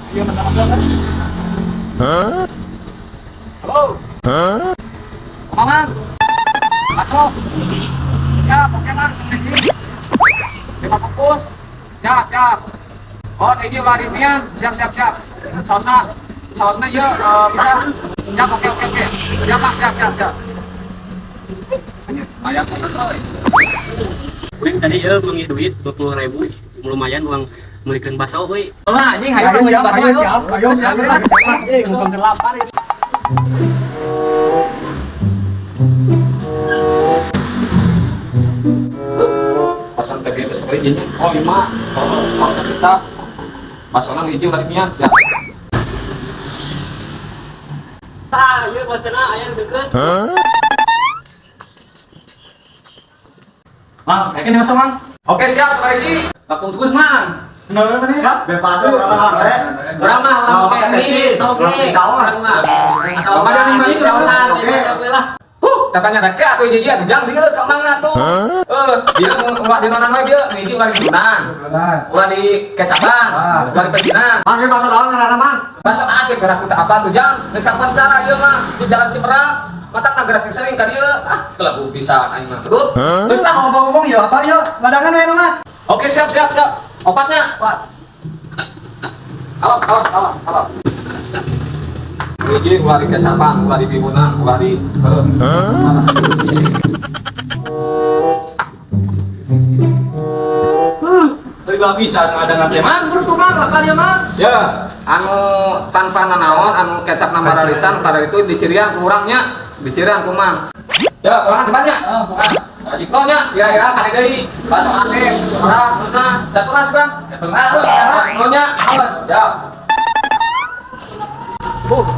Iya, menang. Halo. Mang. Masuk. Siap, oke Mang, segini. 5 bungkus. Siap, siap. Oh, ini ulah ripian. Siap, siap, siap. Sausna. Sausna ieu bisa. Siap, oke, oke, oke. Siap, Mang, siap, siap, siap. Ayam bener euy. Wing tadi ya mengi duit 20.000, lumayan uang melikeun bakso euy. Wah, anjing hayo Ayo siap, bakso, ayo siap, ayo Siap, siap, siap. siap. Mumpung lapar. Pasang PG itu sekali ini. Oh, 5. Oh, kita. Basona hiji ulah dimian, siap. Tah, ieu basona aya nu deukeut. Mang, kayaknya masuk, Mang. Oke, siap sekali hiji. Bakung terus, Mang. Bener mana? Siap, bebas ya, berapa hari? Urang mah ulah Mau pakai pakai mie, mecin, toge. ulah caos. Urang mah. Atau Ada ada yang manis manis, caosan, oke. bebas lah. Huh, katanya tak atuh hiji atuh jang dieu ka mangna tuh. Dia ulah di mana we dieu, hiji ulah di tunan. Ulah di kecapan, ulah di pecinan. Mang, ini bakso naon ngaranna, Mang? Bakso asik gerak kita apa tuh jang? Geus kapan cara ieu mah di jalan Cimerang. Matak nagara sing sering ka dieu. Ah, kelabu pisan aing mah. Terus, Terus lah ngomong-ngomong ya apa ya? Ladangan we mah. Oke, siap, siap, siap. Opatnya. Kalap, kalap, kalap, kalap. Hiji ulah di kecapan, ulah di bibunan, ulah di Tadi gak bisa ngadangan teh, Mang. Buru tuh, Mang, lapar ya, Mang. Ya, anu tanpa nanaon, anu kecap nama rarisan, kada itu dicirian ku urangnya, dicirian ku Mang. Ya, ulangan cepatnya. Oh, bukan. Jikno nya, kira-kira kali deui. Bakso asep, orang meunah, caturan sugan. Caturan. Nya. Siap.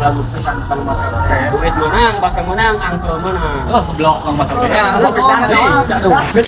Lagu pisan kan bakso. Duit menang, bakso menang, angsel menang. Oh, goblok Mang bakso teh. Ya, Pisan, sih. sih.